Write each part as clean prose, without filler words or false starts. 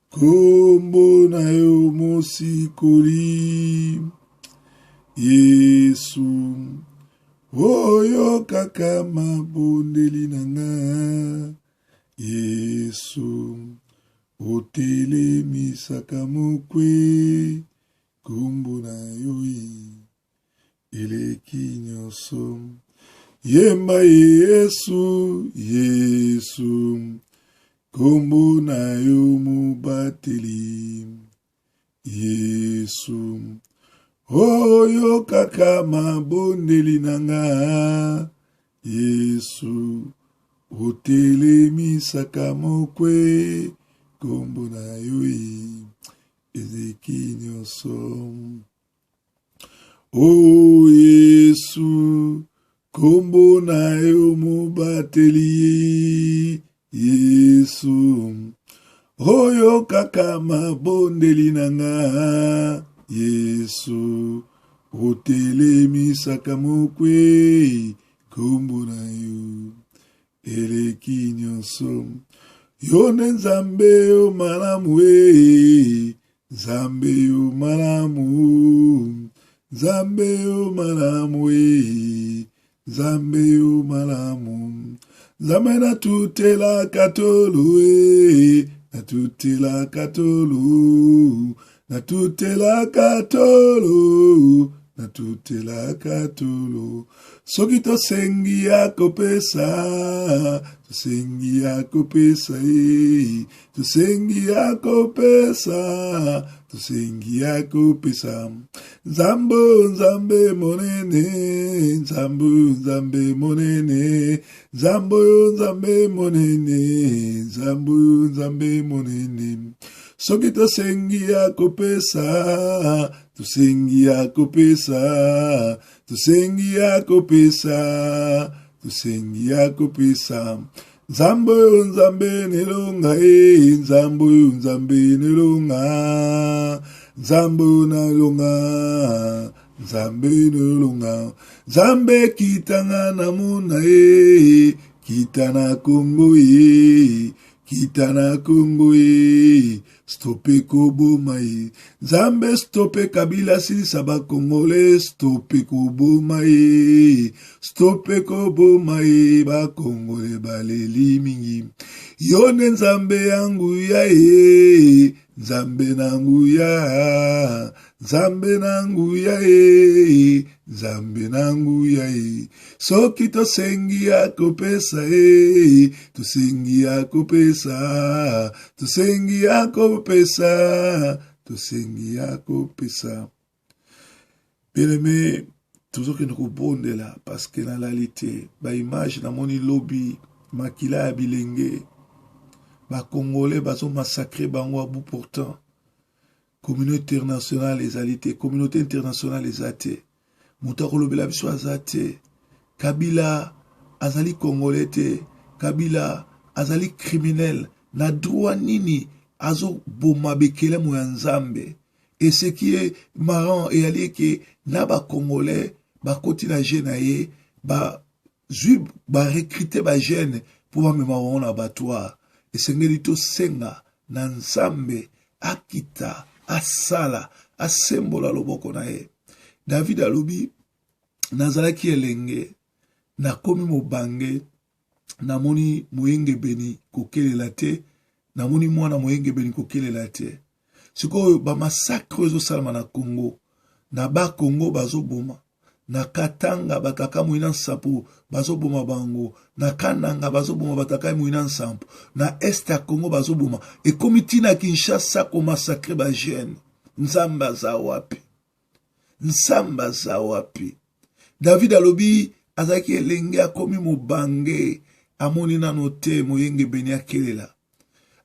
Kombo na yo mosikoli Yesu, oyokaka mabondeli na nga Yesu, otelemisaka mokwe Kombo na yo eleki nyonso. Yemba Yesu, Yesu, kombo na yo mobateli. Yesu, oyokaka mabondeli na nga. Yesu, otelemisaka mokwe, kombo na yo eleki nyonso. O Yesu, kombo na yo mobateli, Yesu, oyokaka mabondeli na nga, Yesu, otelemisaka mokwei, kombo na yo eleki nyonso. Yo nde Nzambe yo malamu e, Nzambe yo malamu, Nzambe yo malamu e, Nzambe yo malamu. Nzambe natutelaka tolo e, natutelaka tolo, natutelaka tolo, natutelaka tolo. Soki tosengi ya kopesa, tosengi ya kopesa e, tosengi ya kopesa, tosengi ya kopesa. Nzambe, Nzambe monene, Nzambe, Nzambe monene, Nzambe oyo Nzambe monene, Nzambe oyo Nzambe monene. Soki tosengi ya kopesa, tosengi ya kopesa, tosengi ya kopesa, tosengi ya kopesa. Nzambe oyo Nzambe nelonga e, Nzambe oyo Nzambe nelonga, Nzambe oyo nalonga, Nzambe nelonga. Nzambe kitanga na mona e, kita na Kongo e, kita na Kongo e, stope koboma ye. Nzambe stope Kabila silisa ba Congolais, stope koboma ye, stope koboma ye, ba Congolais baleli mingi. Yo nde Nzambe ya nguya ye, Nzambe na nguya, Nzambe na nguya ye, Nzambe na nguya ye. Soki tosengi ya kopesa ye, tosengi ya kopesa, tosengi ya kopesa, tosengi ya kopesa. Bien-aimé, tozokende kobondela parce que nalali te. Ba image namoni lobi, makila ya bilenge, ba Congolais bazo massacrer bango à bout portant. Communauté internationale ezali te, communauté internationale eza te. Moto akolobela biso aza te. Kabila azali congolais te. Kabila azali criminel. Na droit nini azoboma bekelemo ya Nzambe? Et ce qui est marrant eyali eke na ba congolais bakoti na jeu na ye, ba zwi ba recruter ba jeune mpo bamema bango na abattoir. Esengeli tosenga na Nzambe akita, asala, asembola loboko na ye. David alobi, nazalaki elenge, nakomi mobange, namoni moyengebeni kokelela te, namoni mwana moyengebeni kokelela te. Sikoyo ba massacre oyo ezosalama na Congo, na ba Congo bazoboma, na Katanga bataka mwina nsapu bazoboma bango, na Kananga bazoboma bataka mwina nsampu, na est ya Congo bazoboma, ekomi tina Kinshasa komassacre ba jeune. Nzambe aza wapi? Nzambe aza wapi? David alobi azalaki elenge akomi mobange, amoni nano te moyengebeni akelela,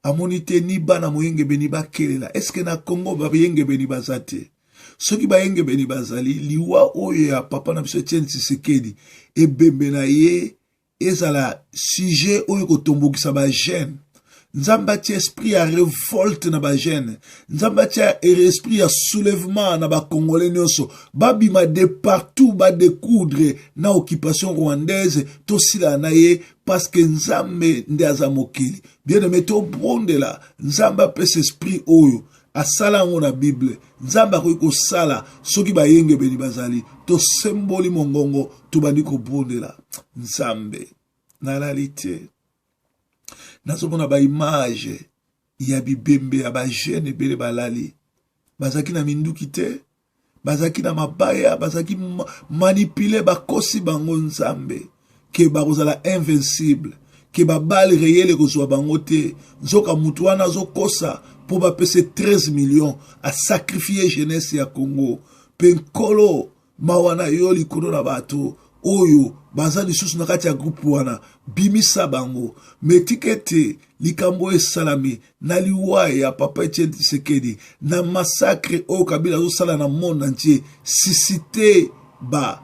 amoni te ni bana moyengebeni bakelela. Eske na Congo bayengebeni baza te? Soki bayengebeni bazali, liwa oyo ya papa na biso Etienne Tshisekedi, ebembe na ye ezala sujet oyo kotombokisa ba jeune. Nzambe atia esprit ya revolte na bajeune. Nzambe atia esprit ya soulèvement na bacongolais nyonso. Babima de partout, badecoudre na occupation rwandaise, tosila na ye parce que Nzambe nde aza mokili. Bien aimé, tobondela Nzambe apesa esprit oyo asala yango na Bible. Nzambe akoki kosala soki bayengebeni bazali. Tosemboli mongongo, tobandi kobondela Nzambe. Nalali te, nazomona ba image ya bibembe ya ba jeune ebele balali, bazalaki na minduki te, bazalaki na mabaya, bazalaki manipule, bakosi bango Nzambe ke bakozala invincible, ke babale reyele ekozwa bango te. Nzoka mutu wana azokosa mpo bapesa 13 millions, asakrifie jeunesse ya Congo. Mpe Nkolo, mawa na yo likolo na bato oyo baza lisusu na kati ya groupe wana, bimisa bango. Me tika ete likambo oyo esalami na liwa ya papa Etienne Tshisekedi, na massacre oyo Kabila azosala na monde entier, suscite ba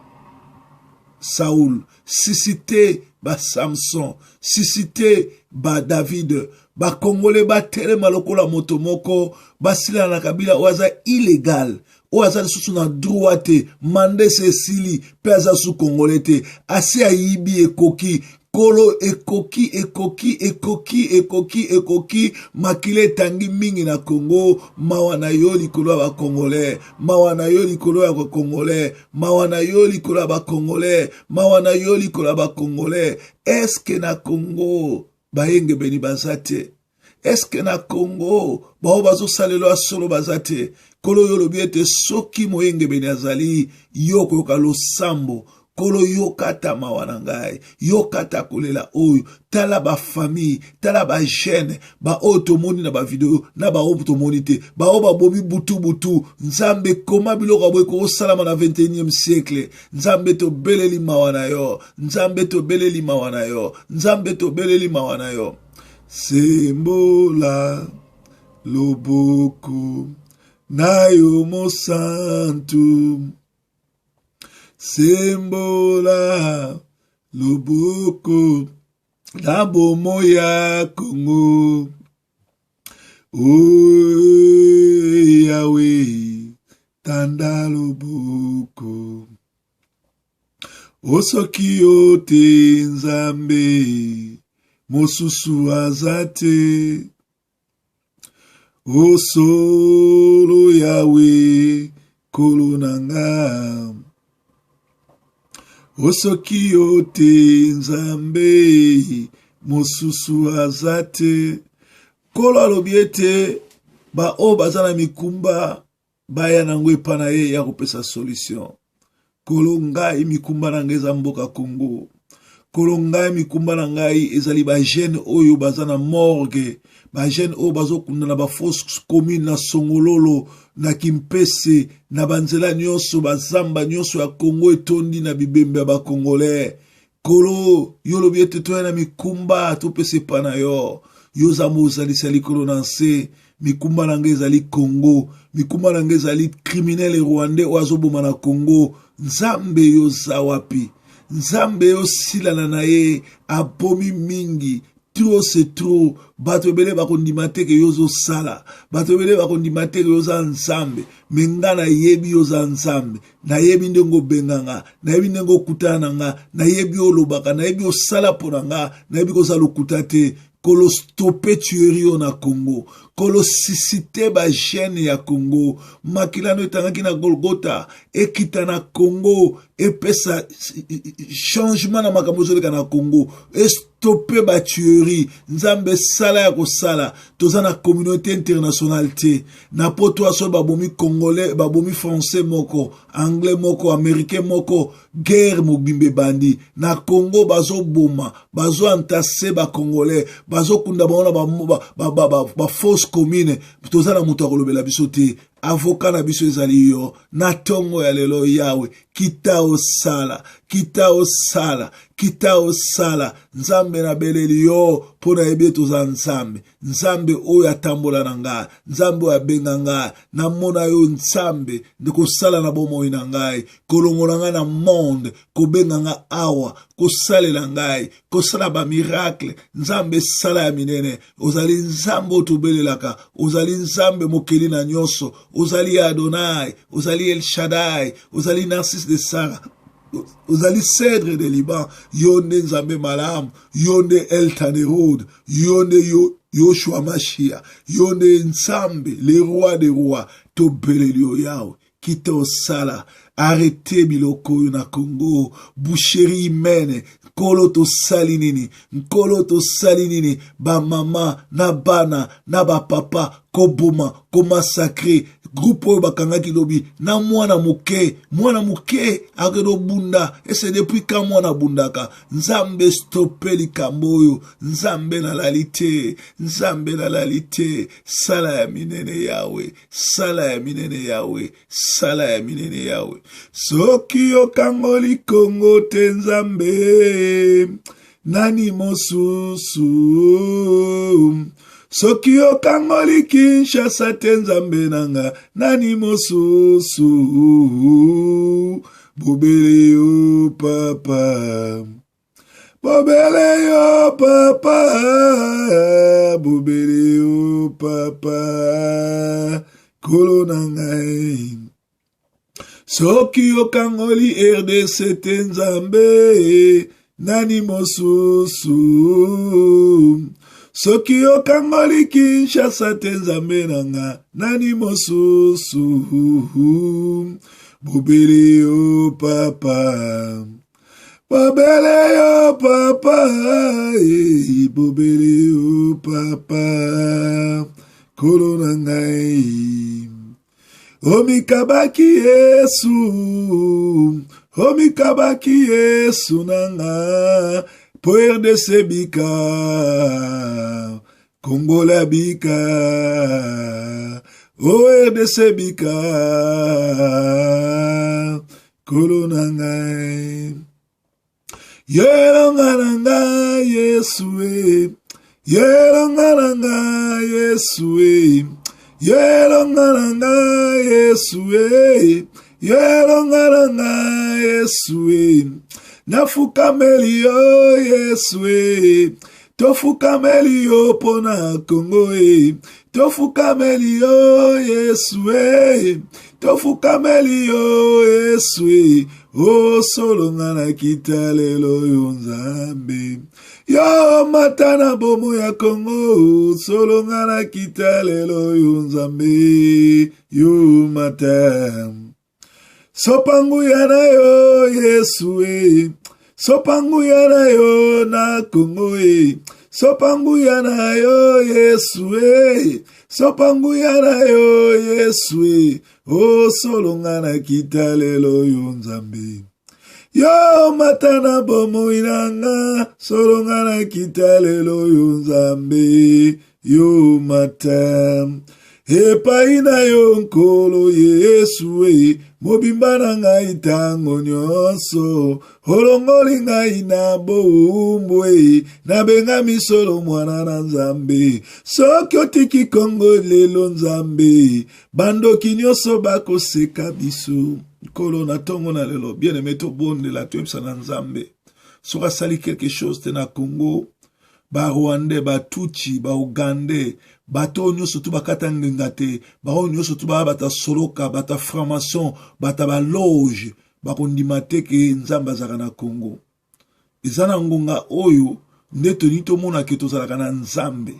Saul, suscite ba Samson, suscite ba David. Bakongole batelema lokola moto moko, basilana na Kabila oyo aza illegal, oyo aza lisusu na droit te, mandese esili mpe aza su Congolais te, asi ayibi ekoki. Nkolo, ekoki, ekoki, ekoki, ekoki, ekoki. Makila etangi mingi na Congo. Mawa na yo likolo ya Bacongolais, mawa na yo likolo ya Bacongolais, mawa na yo likolo ya Bacongolais, mawa na yo likolo ya Bacongolais. Eske na Congo bayengebeni baza te? Eske na Congo bao bazosalela ya solo baza te? Nkolo, yo olobi ete soki moyengebeni azali, yo okoyoka losambo. Nkolo, yoka ata mawa na ngai, yoka ata kolela oyo. Tala bafamille, tala bajeune, baoyo tomoni na bavideo na baoyo tomoni te, baoyo babomi butu butu. Nzambe, koma biloko ya boye kosalama na 21e siècle? Nzambe, tobeleli mawa na yo. Nzambe, tobeleli mawa na yo. Nzambe, tobeleli mawa na yo. Sembola loboko na yo mosantu, sembola loboko na bomo ya Kongo. O Yawe, tanda loboko. O soki yo te Nzambe, mosusu aza te. O solo Yawe, Nkolo na nga. O soki yo te Nzambe, mosusu aza te. Nkolo alobi ete baoyo baza na mikumba baya nango epa na ye ya kopesa solution. Nkolo, ngai mikumba na ngai eza mboka Congo. Nkolo, ngai mikumba na ngai ezali bajeune oyo baza na morgue, bajeune oyo bazokunda na bafosse commune na Songololo, na Kimpese, na banzela nyonso, bazamba nyonso ya Congo etondi na bibembe ya bacongolais. Nkolo, yo olobi ete toya na mikumba topesa epa na yo. Yo oza mozalisi ya likolo na nse. Mikumba na ngai ezali Congo, mikumba na ngai ezali criminel rwandais oyo azoboma na Congo. Nzambe, yo oza wapi? Nzambe, yo silana na ye, abomi mingi. Trop c'est trop. Bato ebele bakondima te ke yo ozosala, bato ebele bakondima te ke yo oza Nzambe. Me nga nayebi yo oza Nzambe, nayebi ndenge obenga nga, nayebi ndenge okutana na nga, nayebi olobaka, nayebi osala mpo na nga, nayebi koza lokuta te. Kolo, stope tuerie oyo na Congo. Kolo, suscite bajeune ya Congo. Makila no etangaki na Golgota ekita na Congo, epesa changement na makambo ezoleka na Congo, estope batuerie. Nzambe, sala ya kosala. Toza na communauté internationale te. Na poto aso babomi congolais, babomi français moko, anglais moko, américain moko, guerre mobimba ebandi. Na Congo bazoboma, bazoantase bacongolais, bazokunda bango na bafosse commune. Toza na moto akolobela biso te. Avocat na biso ezali yo. Na tongo ya lelo Yawe, kita osala, kita osala, kita osala. Nzambe nabeleli yo mpo nayebi ete oza Nzambe. Nzambe oyo atambola na ngai, Nzambe oyo abenga ngai, namona yo Nzambe nde kosala na bomoi na ngai, kolongola ngai na monde, kobenga ngai awa, kosalela ngai, kosala bamiracle. Nzambe sala ya minene. Ozali Nzambe oyo tobelelaka, ozali Nzambe mokeli na nyonso, ozali Adonai, ozali El Shaddai, ozali Narcisse de Sara, ozali cèdre de Liban. Yo nde Nzambe malamu, yo nde El Tanerod, yo nde yo Yoshua Mashia, yo nde Nzambe le roi des rois. Tobeleli yo Yawe, kita osala, arrete biloko oyo na Congo, boucherie humaine. Nkolo tosali nini? Nkolo tosali nini? Bamama na bana na bapapa koboma, komasakre. Groupe oyo bakangaki lobi na mwana moke, mwana moke akende obunda ese depuis ka mwana abundaka. Nzambe stope likambo oyo. Nzambe nalali te, Nzambe nalali te. Sala ya minene Yawe, sala ya minene Yawe, sala ya minene Yawe. Soki okangoli Kongo te Nzambe, nani mosusu? Soki okangoli Kinshasa te Nzambe nanga, nani mosusu? Bobele yo papa, bobele yo papa, bobele yo papa, kolo na ngai. Soki okangoli RDC te Nzambe, nani mosusu? Soki okangoli Kinshasa te Nzambe na nga, nani mosusu? Bobele yo papa, bobele yo papa, eh, bobele yo papa, kolo na ngai. Omikabaki Yesu, omikabaki Yesu na nga, po RDC bika, Kongola bika, o RDC bika, kolo na ngai. Yo elonga na ngai Yesu e, yo elonga na ngai Yesu e, yo elonga na ngai Yesu e, yo elonga na ngai Yesu e, nafukameli yo Yesu e, tofukameli yo mpo na Kongo e, tofukameli yo Yesu e, tofukameli yo Yesu e, osolonga na kita lelo yo Nzambe, yo mata na bomo ya Kongo, solonga na kita lelo yo Nzambe, yo mata. Sopa nguya na yo Yesu e, sopa nguya na yo na Kongo e, sopa nguya na yo Yesu e, sopa nguya na yo Yesu e, osolonga na kita lelo yo Nzambe. Yo mata na bomoi na nga, solonga na kita lelo yo Nzambe, yo mata. Epai na yo Nkolo Yesu e, mobimba na ngai ntango nyonso, olongoli ngai na bowumbu e, nabengami solo mwana na Nzambe. Soki otiki Kongo lelo Nzambe, bandoki nyonso bakoseka biso. Nkolo na ntongo na lelo, bien aimé, tobondela, toyebisa na Nzambe soki asali quelque chose te na Congo, ba Rwandais, ba Tutsi, ba Ougandais, bato oyo nyonso tu bakata ngenga te, baoyo nyonso tu baya bata soloka, bata franc-maçon, bata ba loge, bakondima te ke Nzambe azalaka na Congo. Eza na ngonga oyo nde tolingi tomona ke tozalaka na Nzambe.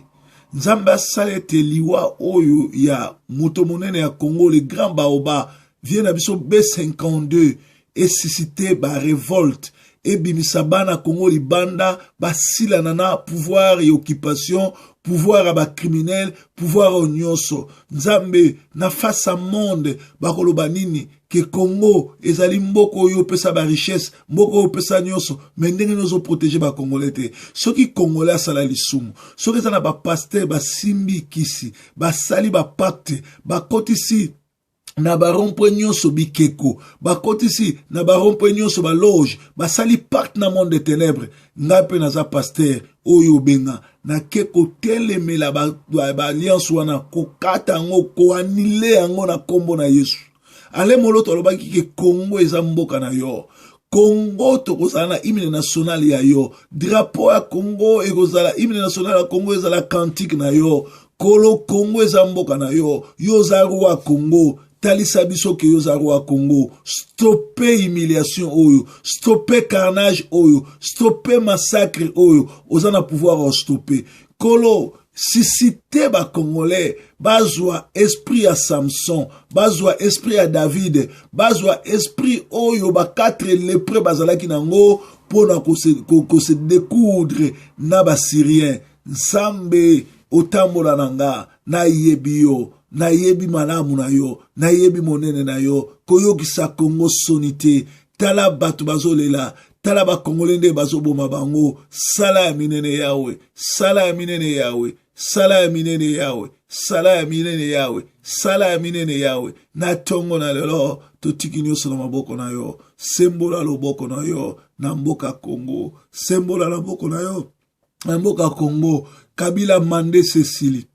Nzambe asala ete liwa oyo ya moto monene ya Congo, le grand Baoba, vie na biso B52, esuscite ba revolte, ebimisa bana Congo libanda, basilana na pouvoir ya occupation, pouvoir ya ba criminel, pouvoir oyo nyonso. Nzambe na face ya monde bakoloba nini? Ke Congo ezali mboka oyo opesa ba richesse, mboka oyo opesa nyonso, mais ndenge nini ozoprotege ba Congolais te? Soki Congolais asala lisumu, soki eza na ba pasteur basimbi kisi, basali ba pacte, bakotisi Na barond-point nyonso bikeko bakotisi, na barond-point nyonso baloge basali pacte na monde de ténèbres. Ngai mpe naza pasteur oyo obenga, nake kotelemela baalliance ba wana, kokata yango, koanile yango na nkombo na Yesu. Ale Moloto alobaki ke Kongo eza mboka na yo. Kongo tokozala na hymne national ya yo, drapeau ya Kongo ekozala hymne national ya Kongo, ezala cantique na yo. Kolo, Kongo eza mboka na yo, yo oza roi Kongo. Talisa biso ke yo oza roi Kongo. Stoppe humiliation oyo, stoppe carnage oyo, stoppe massacre oyo. Oza na pouvoir ya stoppe. Kolo, suscite bacongolais bazwa esprit ya Samson, bazwa esprit ya David, bazwa esprit oyo ba quatre lépreux bazalaki nango mpona kose découdre na Basyrien. Nzambe, otambola na nga, nayebi yo, nayebi malamu na yo, nayebi monene na yo. Koyokisa Kongo soni te. Tala bato bazolela, tala bakongole nde bazoboma bango. Sala ya minene Yawe, sala ya minene Yawe, sala ya minene Yawe, sala ya minene Yawe, sala ya minene Yawe. Na ntongo na lelo totiki nyonso na maboko na yo. Sembola loboko na yo na mboka Kongo, sembola loboko na yo na mboka Kongo. Kabila mande sesili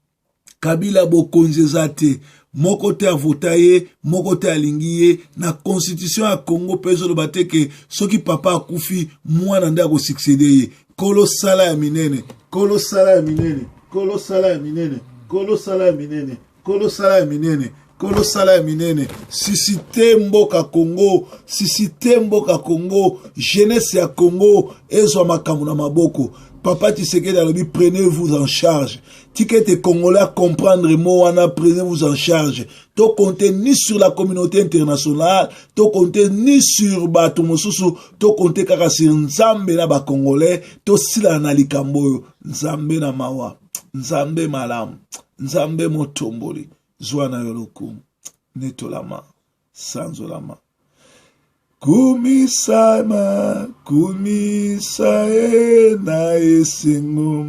Kabila bokonzi eza te, moko te avota ye, moko te alingi ye. Na constitution ya Congo mpe ezoloba te ke soki papa akufi, mwana nde akosuccéder ye. Nkolo, sala ya minene. Nkolo, sala ya minene. Nkolo, sala ya minene. Nkolo, sala ya minene. Nkolo, sala ya minene. Nkolo, sala ya minene. Suscite mboka Congo, suscite mboka Congo. Jeunesse ya Congo ezwa makambo na maboko. Papa Tshisekedi alobi: "Prenez-vous en charge." Tika ete Congolais comprendre mo wana: prenez-vous en charge. Tocompte ni sur la communauté internationale, tocompte ni sur bato mosusu, tocompte kaka sur Nzambe na Bacongolais. Tosilana na likambo oyo. Nzambe na mawa, Nzambe malamu, Nzambe motomboli, zwa na yo lokumu, netolama, sanzolama, kumisama, kumisa ye na esengo.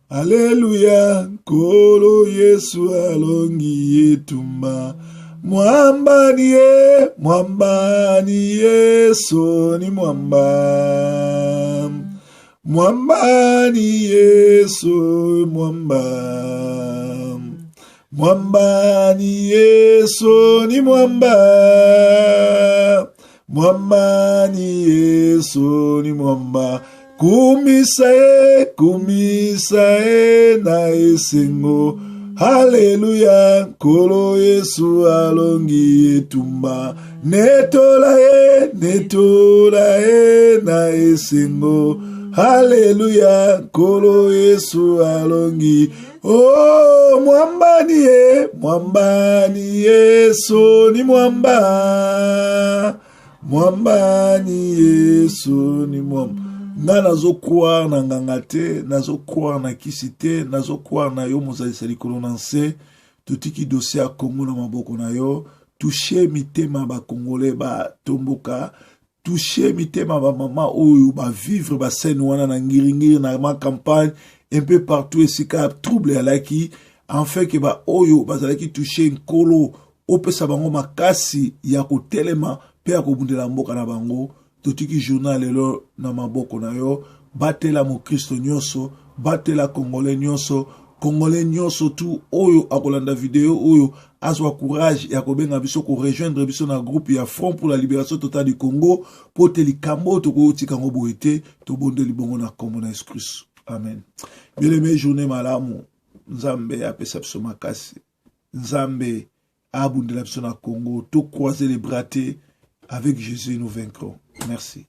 Aleluya, Nkolo Yesu alongi etumba. Mwambani ye, mwambani Yesu ni mwamba, mwambani Yesu mwamba, mwambani Yesu ni mwamba, mwambani Yesu ni mwamba. Kumisa ye, kumisa ye na esengo. Haleluya, Nkolo Yesu alongi etumba. Netola ye, netola ye na esengo. Haleluya, Nkolo Yesu alongi. O oh, mwambani ye, mwambani Yesu ni mwamba, mwambani Yesu ni mwamba. Nga nazocroire na nganga te, nazocroire na kisi te, nazocroire na yo mozalisa likolo na nse. Totiki dossier ya Kongo na maboko na yo. Touche mitema Bakongole batomboka, touche mitema bamama oyo bavivre bascène wana na Ngiringiri, na Ma Campagne, un peu partout esika trouble alaki, enfin ke baoyo bazalaki touche. Nkolo, opesa bango makasi ya kotelema mpe ya kobundela mboka na bango. Totiki journal lelo na maboko na yo. Batela mokristo nyonso, batela Congolais nyonso. Congolais nyonso tu oyo akolanda video oyo azwa courage ya kobenga biso, korejoindre biso na groupe ya Front pour la libération totale du Congo, mpo te likambo oyo tokotika yango boye te. Tobondeli bongo na nkombo na Yesu Kristu, amen. Bien aimé, journée malamu. Nzambe apesa biso makasi, Nzambe abundela biso na Congo. Tocroiser les bras te. Avec Jésus, nous vaincrons. Merci.